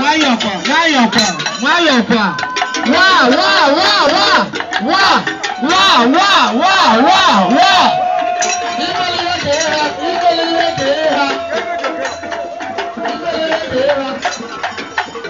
Nwayọkwa, nwayọkwa, nwayọkwa. Wa, wa, wa, wa, wa, wa, wa, wa, wa, wa. Imelele kee ha, imelele kee ha. Imelele kee ha.